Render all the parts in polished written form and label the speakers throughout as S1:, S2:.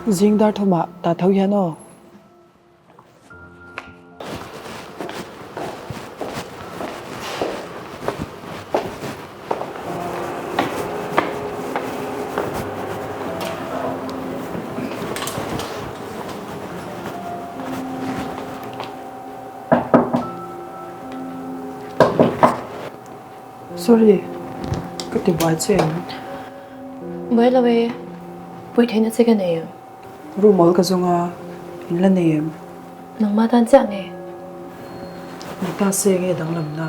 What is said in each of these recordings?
S1: Zing dar thumah tah tho hian aw. Sorry, ka ti buai che em?
S2: Buai lo e, puih theihna che ka nei em?
S1: Room awl ka zawng a, in la nei em?
S2: Nangmah tan chiah nge?
S1: Ni ta se nge danglamna?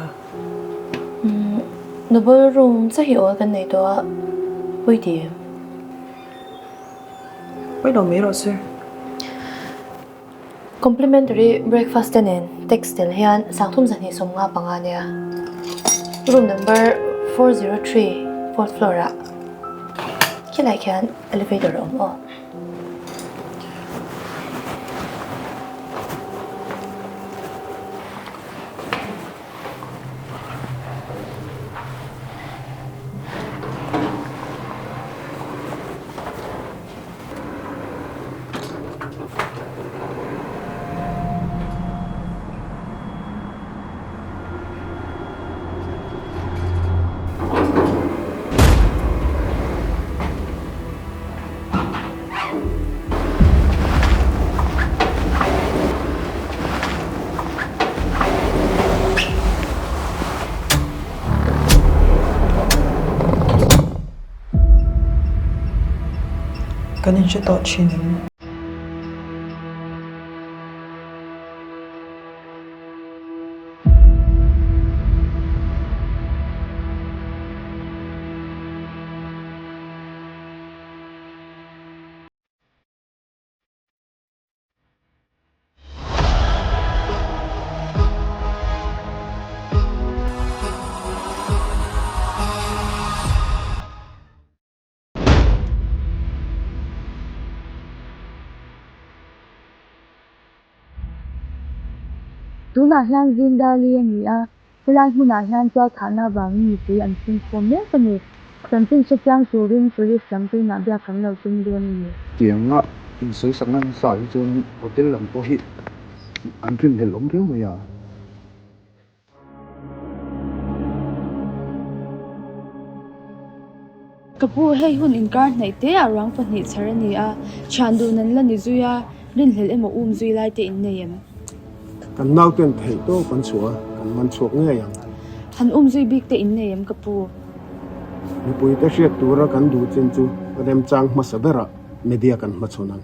S2: Umm, double room chiah hi awl kan nei tawh a, pawi ti em?
S1: Pawi lo mai rawh se.
S2: Complimentary breakfast te nen tax tel hian sangthum zahnih 55 nia. Room number 403, fourth floor ah khilai khian elevator a awm aw.
S1: Kan inhre tawh thin em?
S3: Tunah hian Zindali a ni a, helai hmunah hian tualthahna avangin mipui an fimkhawm mek a ni. Chanchin hrechiang turin Police lam tunah biak kan lo tum dawn a ni.
S4: Tianga insawisakna nasa hi chuan hotel lam pawh hi an rinhlelh awm riau mai a.
S3: Ka pu, hei hun inkar hnaih te ah ruang pahnih chhar a ni a, thian dun an la ni zui a, rinhlelh emaw um zui lai te in nei em?
S5: Kan nauten theih tawp an chhuah a, kan man chhuak ngei ang.
S3: Han um zui bik te in nei em ka pu?
S5: Mipuite hriat tura kan duh chin chu remchang hmasa berah media kan hmachhawn ang.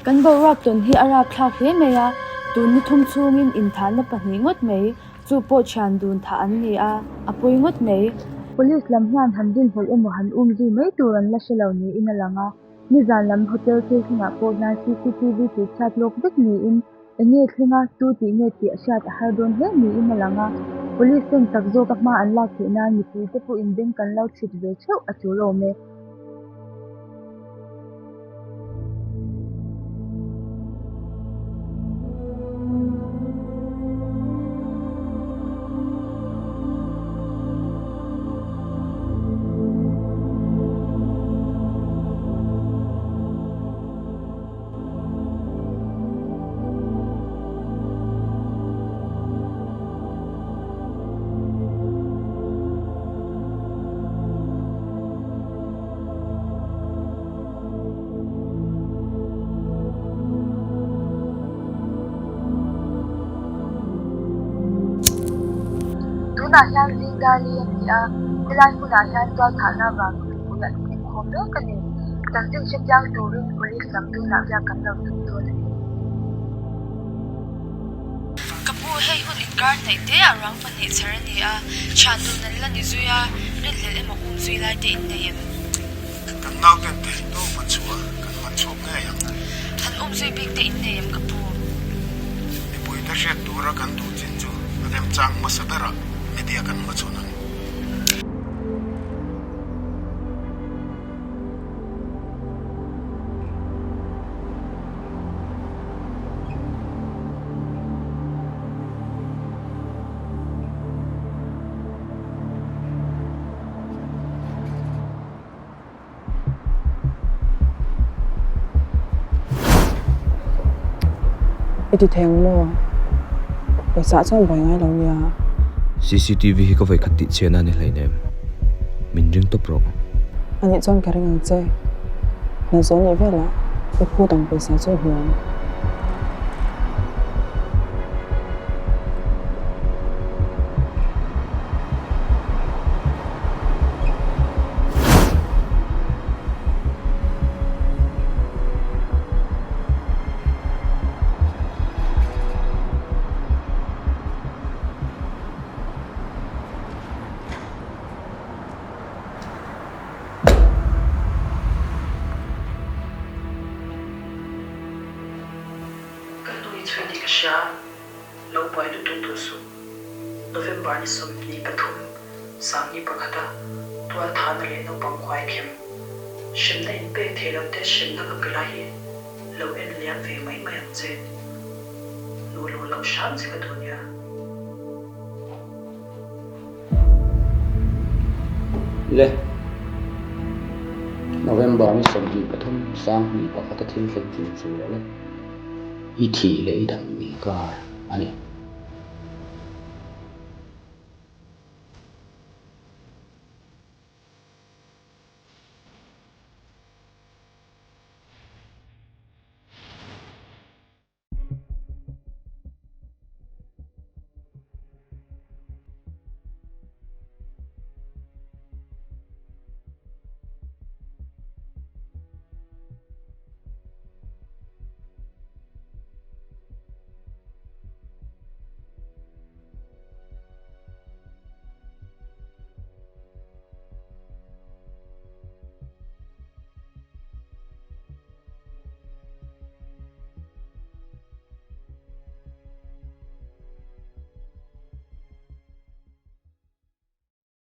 S3: Kan boruak tawn hi a rapthlak hle mai a, tun ni thum chhungin inthahna pahnih ngawt mai, chu pawh thian dun thah an ni a, a pawi ngawt mai. Police lam hian han dinhlelh emaw han um zui mai tur an la hre lo niin a lang a, nizan lam hotel thil thlengah pawh hian cctv tih chhiat lawk vek niin eng nge thleng a, tu tih nge tih a hriat a har dawn hle niin a lang a, Police ten tak zawka hma an lak theih nan mipuite pawhin beng kan lo chhit ve theuh a tul awm e. Tunah hian Zingdali a ni a, helai hmunah hian tualthahna avangin mipui an inkhawm mek a ni. Chanchin hrechiang turin Police lam tunah biak kan lo tum dawn a ni. Ka pu, hei hun inkar hnaih te ah ruang pahnih chhar a ni a, thian dun an la ni zui a, rinhlelh emaw um zui lai te in nei em?
S5: Kan nauten theih tawp an chhuah a, kan man chhuak ngei ang.
S3: Han um zui bik te in nei em ka pu?
S5: Mipuite hriat tura kan duh chin chu remchang hmasa berah media kan hmachhawn ang.
S1: I ti thei ang maw? Pawisa ah chuan buai ngai lo nia.
S6: Cctv hi ka vawikhat tih chhiatna a ni hleinem. Min ring tawp rawh.
S1: Anih chuan ka ring ang che. Hna zawn leh velah i phut ang pawisa chu i hmu ang. Ka hnu i chhui tih ka hria, lo buai lutuk duh suh. November ni 23, 2001 a tualthana leh naupang khuai khem. Hremna inpek thei lo te hremna ka pe lai hi lo en liam ve mai mai ang che. Hnu luh loh hram che ka duh nia.
S7: Le. November ni 23, 2001 a thil thleng chu chu le. I thih leh i dam inkar a ni.